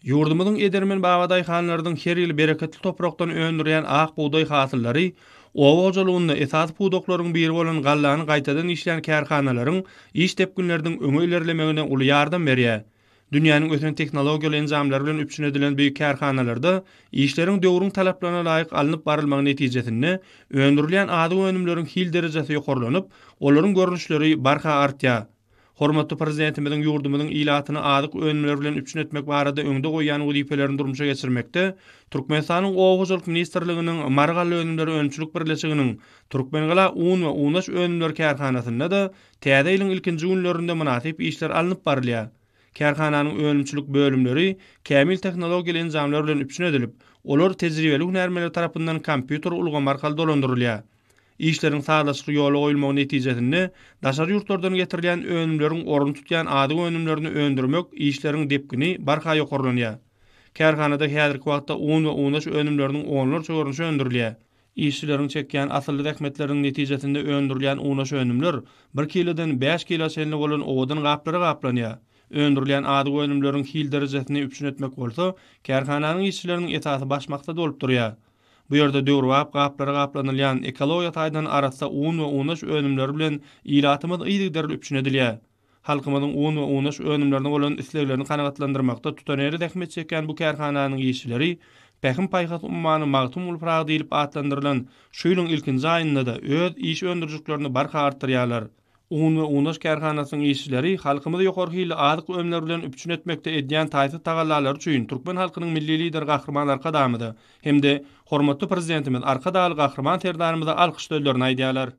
Ýurdumyzyň edermen babadaýhanlarynyň her ýyl bereketli toprakdan öndürýän ak bugdaý hasyllary oba hojalygynda esasy pudaklaryň biri bolan gallany gaýtadan işleýän kärhanalaryň iş depginleriniň öňe ilerlemegine uly ýardam berýär. Dünýäniň ösen tehnologiýaly enjamlary bilen üpjün edilen bu kärhanalarda işleriň döwrüň talaplaryna laýyk alnyp barylmagy netijesinde öndürilýän azyk önümleriň hil derejesi ýokarlanyp, olaryň görnüşleri barha artýar. Hormatly Prezidentimiziň ýurdumyzyň ilatyny azyk önümleri bilen üpjün etmek barada öňde goýýan wezipelerini durmuşa geçirmekde Türkmenistanyň Oba hojalyk ministrliginiň Marygallaönümleri önümçilik birleşiginiň Türkmengala un we unaş önümleri kärhanasynda-da täze ýylyň ilkinji günlerinde mynasyp işler alnyp barylýar. Kärhananyň önümçilik bölümleri kämil tehnologiýaly enjamlar bilen üpjün edilip, olar tejribeli hünärmenler tarapyndan kompýuter ulgamy arkaly dolandyrylýar. Işleriň sazlaşykly ýola goýulmagy netijesinde, daşary ýurtlardan getirilýän önümleriň ornuny tutýan azyk önümlerini öndürmek işleriň depgini barha ýokarlanýar. Kärhanada häzirki wagtda un we unaş önümleriniň onlarça görnüşi öndürilýär. Işçileriň çekýän asylly zähmetleriniň netijesinde öndürilýän unaş önümler bir kilodan bäş kilo çenli bolan owadan gaplara gaplanýar. Öndürilýän azyk önümleriň hil derejesini üpjün etmek bolsa, kärhananyň işçileriniň esasy baş maksady bolup durýar. Bu ýerde döwrebap gaplara gaplanylýan, ekologiýa taýdan arassa un we unaş önümleri bilen ilatymyz yzygiderli üpjün edilýär. Halkymyzyň un we unaş önümlerine bolan isleglerini kanagatlandyrmakda tutanýerli zähmet çekýän bu kärhananyň işçileri Pähim-paýhas ummany Magtymguly Pyragy diýlip atlandyrylan şu ýylyň ilkinji aýynda-da öz iş öndürijiliklerini barha artdyrýarlar. Un we unaş kärhanasynyň işçileri halkymyzy ýokary hilli azyk önümleri bilen üpjün etmekde edýän taýsyz tagallalary üçin türkmen halkynyň Milli Lideri Gahryman Arkadagymyza hem-de hormatly Prezidentimiz Arkadagly Gahryman Serdarymyza alkyş sözlerini aýdýarlar.